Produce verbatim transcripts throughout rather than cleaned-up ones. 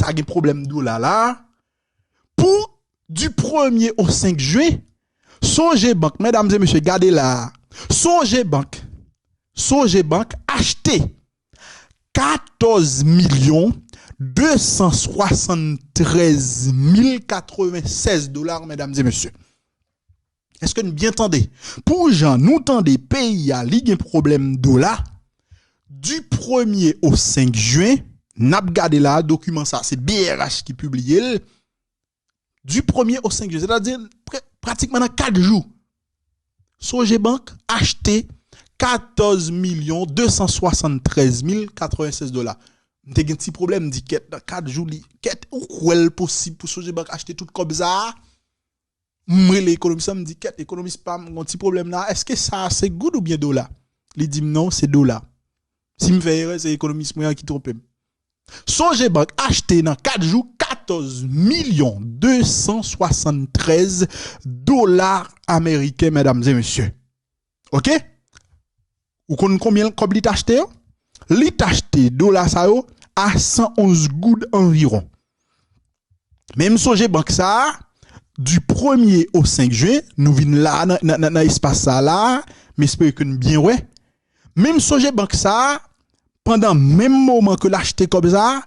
pa gen pwoblèm dola la. Pou du premye au cinq juin, Sogebank, medam e mesye, gade la. Sogebank, Sogebank achte katòz milyon de san swasann trèz mil katreven sèz dola, medam e mesye. Èske n byen tande? Pou jan nou tande peyi a, li gen pwoblèm dola. Du premye au cinq juin, n ap gade la, dokiman sa, se B R H ki pibliye l. Du premye au cinq juin, sètadi pre- pratikman nan kat jou. Sogebank achte katòz milyon de san swasann trèz mil katreven sèz dola. M te gen ti pwoblèm, m di kèt, nan kat jou li, kèt, ou kwè l posib pou Sogebank achte tout kòb sa a? M rele ekonomis la, m di, kèt, ekonomis pa m, gon ti pwoblèm la, èske sa a se goud oubyen dola? Li di m non, se dola. Si m fè erè, se ekonomis mwen an ki twonpe m. Sogebank achte nan kat jou katòz milyon de san swasann trèz dola ameriken, medam e mesye. Oke? Ou konn konbyen kòb li t achte yo? Li t achte dola sa yo a san onz goud anviwon. Menm Sogebank sa a, du premye au cinq juin, nou vin la nan, nan, nan, nan espas sa la, m espere ke n byen wè. Menm Sogebank sa a, pandan menm moman ke l achte kòb sa a,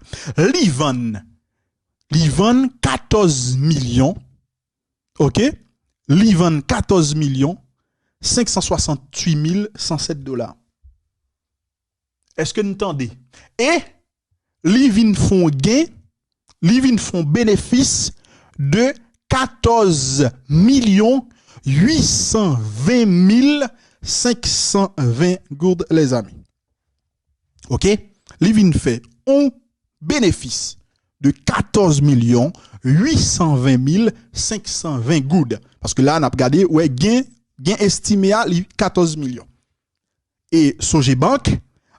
li vann, li vann katòz milyon, oke? Li vann katòz milyon senk san swasantuit mil san sèt dola. Èske n tande? E li vin fè yon gen, li vin fè yon benefis de katòz milyon uit san ven mil senk san ven goud, lèzami. Oke? Li vin fè yon benefis de katòz milyon uit san ven mil senk san ven goud. Paske la, n ap gade, wè, gen, gen estime a, li katòz milyon. E Sogebank,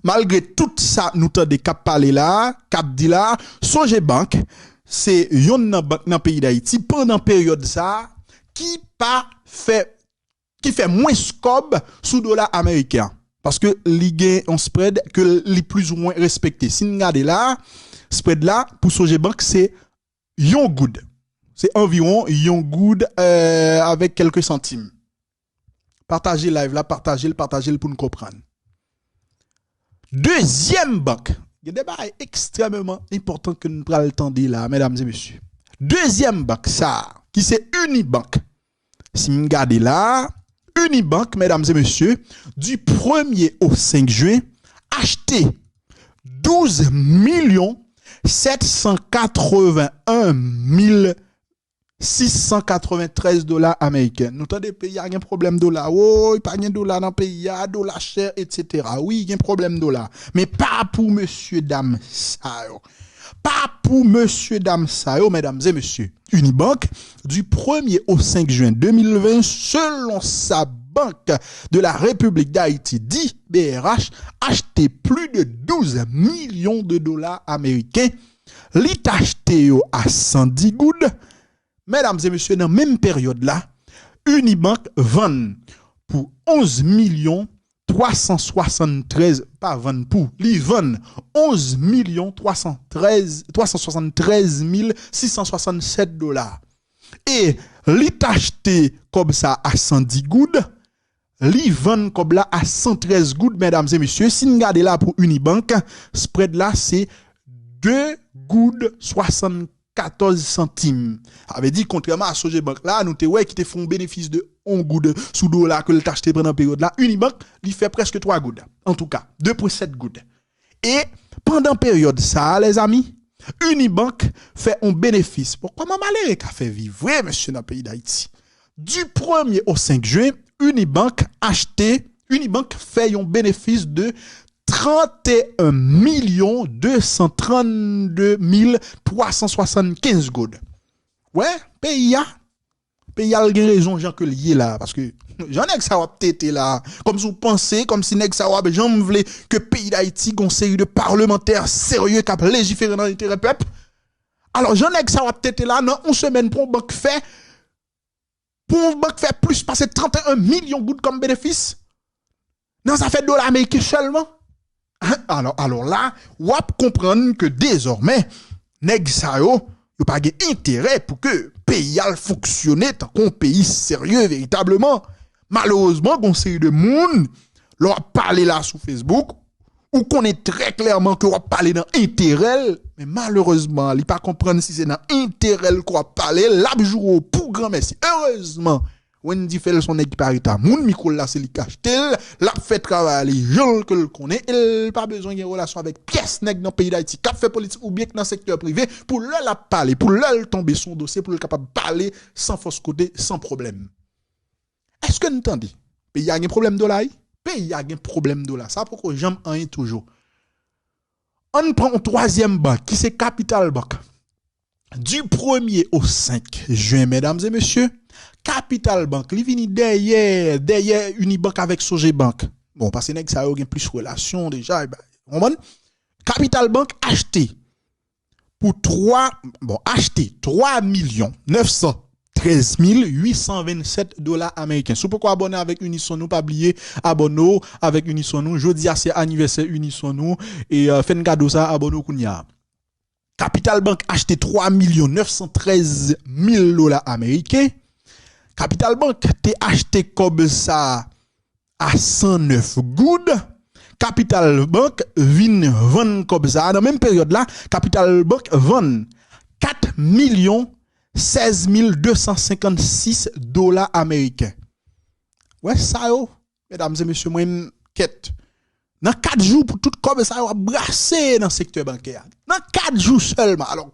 malgre tout sa nou tande k ap pale la, k ap di la, Sogebank se yonn nan bank nan peyi Dayiti pandan peryòd sa a ki pa fè, ki fè mwens kòb sou dola ameriken an. Paske li gen yon spread ke li plizoumwen respekte. Si n gade la, spread la pou Sogebank se yon goud. Se anviwon yon goud, euh, avèk kèlke santim. Pataje live la, pataje l, pataje l pou n konprann. Dezyèm bank, gen de bagay ekstrèmeman enpòtan ke n pral tande la, medam e mesye. Dezyèm bank sa a, ki se Unibank. Si m gade la, Unibank, medam e mesye, du premye au cinq juin, achte douz milyon sèt san katreven en mil sis san katreven trèz dola ameriken. Nou tande peyi a gen pwoblèm dola. Woy, pa gen dola nan peyi a, dola chè, etsetera. Wi, gen pwoblèm dola. Men pa pou mesye dam sa yo. Pa pou mesye dam sa yo, medam e mesye. Unibank, du premye au cinq juin deux mille vingt, selon sa Banque de la République d'Haïti, di B R H, achte plis de douz milyon de dola ameriken. Li t achte yo a san dis goud. Medam e mesye, nan menm peryòd la, Unibank vann pou onz milyon twa san swasann trèz, pa vann pou, li vann onz milyon twa san trèz, twa san swasann trèz mil sis san swasann sèt dola. E li t achte kòb sa a san dis goud, li vann kòb la a san trèz goud, medam e mesye. Si n gade la pou Unibank, spread la se de goud swasann katòz santim. Sa vle di, kontrèman a Sogebank la, nou te wè ki te fè yon benefis de yon goud sou dola ke l t achte pandan peryòd la, Unibank, li fè prèske twa goud. Antouka, de pwen sèt goud. E pandan peryòd sa a, lèzami, Unibank fè yon benefis. Bon, kòman malere ka fè viv vre, mesye, nan peyi Dayiti? Du premye au cinq juin, Unibank achte, Unibank fè yon benefis de trant e en milyon de san trannde mil twa san swasannkenz goud. Wè, peyi a, peyi a l gen rezon jan ke l ye la, paske jan nèg sa yo ap tete la, kòmsi w panse, kòmsi nèg sa yo ap janm vle ke peyi Dayiti gon seri de palmantè serye k ap lejifere nan enterè pèp. Alò, jan nèg sa yo ap tete la, nan yon semèn pou yon bank fè, pou yon bank fè plis pase trant e en milyon goud kòm benefis nan zafè dola ameriken sèlman. Alò, alò la, w ap konprann ke dezòmè, nèg sa yo, yo pa gen enterè pou ke peyi a fonksyone tankou yon peyi serye veritableman. Malerezman, gon seri de moun, lè w ap pale la sou Facebook, ou konnen trè klèman ke w ap pale nan enterè l, men malerezman, li pa konprann si se nan enterè l ke w ap pale, l ap joure w pou granmèsi. Erezman, Wendy Phil se yon nèg ki pa ret a moun, mikwo l la se li k achte l, l ap fè travay li jan ke l konnen, e l pa bezwen gen relasyon avèk pyès nèg nan peyi Dayiti k ap fè politik oubyen k nan sektè prive, pou lè l ap pale, pou lè l tonbe sou yon dosye, pou l kapab pale san fòs kote, san pwoblèm. Èske n tande? Peyi a gen pwoblèm dola, wi. Peyi a gen pwoblèm dola. Sa poko janm anyen toujou. Ann pran yon twazyèm bank, ki se Capital Bank. Du premier au cinq juin, medam e mesye, Capital Bank, li vini dèyè, dèyè Unibank avèk Sogebank. Bon, paske nèg sa yo gen plis relasyon deja, e ba, w konprann? Capital Bank achte pou twa, bon, achte twa milyon nèf san trèz mil uit san vennsèt dola ameriken. Si w poko abòne avèk Unison nou, pa bliye abòne w avèk Unison nou. Jodi a se anivèsè Unison nou. E, euh, fè n kado sa, abòne w kounye a. Capital Bank achte twa milyon nèf san trèz mil dola ameriken. Capital Bank te achte kòb sa a san nèf goud. Capital Bank vin vann kòb sa a. Nan menm peryòd la, Capital Bank vann kat milyon sèz mil de san senkannsis dola ameriken. Wè sa yo, medam e mesye, mwen menm, kèt. Nan kat jou pou tout kòb sa yo ap brase nan sektè bankè a. Nan kat jou sèlman. Alò,